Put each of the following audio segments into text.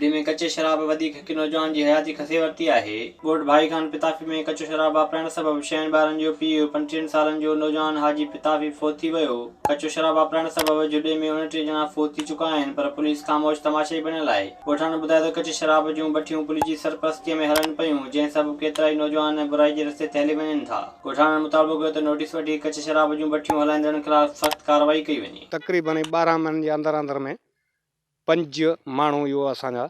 جهڏي ۾ ڪچي شراب وڌيڪ هڪ نوجوان جي حياتي کسي ورتي آهي. ڳوٺ ڀائي خان پتافي ۾ ڪچو شراب واپرائڻ سبب شين ٻارن جو پيء 35 سالن جو نوجوان حاجي پتافي فوت ٿي ويو. ڪچو شراب واپرائڻ سبب جهڏي ۾ 29 ڄڻا فوت ٿي چڪا آهن پر پوليس خاموش تماشائي بڻيل آهي. ڳوٺاڻن ٻڌايو ته ڪچي شراب جون بٺيون پوليس جي سرپرستي ۾ هلن پيون جنهن سبب ڪيترائي نوجوان برائي جي رستي تي هلي وڃن ٿا. ڳوٺاڻن مطالبو ڪيو ته نوٽيس وٺي ڪچي شراب جون بٺيون هلائيندڙن خلاف سخت ڪارروائي ڪئي وڃي. تقريبن 12 مهينن جي اندر اندر ۾ پنج ماڻهو اهو اسان جا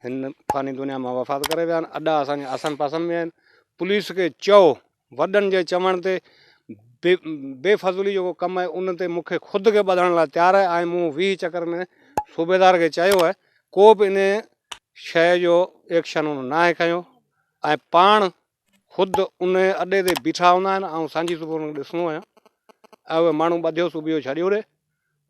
هن فاني دنيا مان وفات ڪري ويا آهن اڏا اسان جي آسن پاسن ۾ آهن پوليس کي چئو وڏن جي چوڻ تي بي بي فضولي جيڪو ڪم آهي ان تي مون کي خود کي ٻڌڻ لاء تيار آهي ۽ مون 20 چڪر ۾ صوبيدار کي چيو آهي ڪو به ان شيء جو ايڪشن ان ناهي کنيو ۽ پاڻ خود ان اڏي تي بيٺا هوندا آهن آئون سانجهي صبح انهن کي ڏسندو آهيان ۽ اهي ماڻهو ٻڌيو صبح جو ڇڏيو ڏي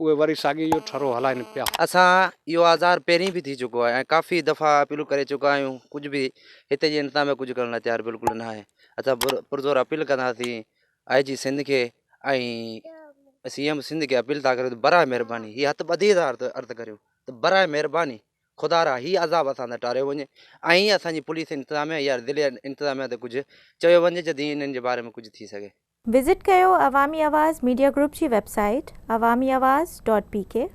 اهي وري ساڳي اهو ٺرو هلائين پيا. اسان اهو آزار پهرين به ٿي چڪو آهي ۽ ڪافي دفعا اپيلون ڪري چڪا آهيون ڪجهه به هتي جي انتظاميه ڪجهه ڪرڻ لاء تيار بلڪل نه آهي اسان پرزور اپيل ڪنداسين آء جي سنڌ کي ۽ سي ايم سنڌ کي اپيل ٿا ڪريون ته براء مهرباني هي هٿ ٻڌي ٿا عرض ڪريون ته براء مهرباني خدارا هي عذاب اسان تان ٽاريو وڃي ۽ اسان جي پوليس انتظاميه يا ضلعي انتظاميه تي ڪجهه چيو وڃي جڏهن انهن جي باري ۾ ڪجهه ٿي سگهي. وزٽ ڪيو عوامي آواز ميڊيا گروپ جي web site Awami Awaz dot P K.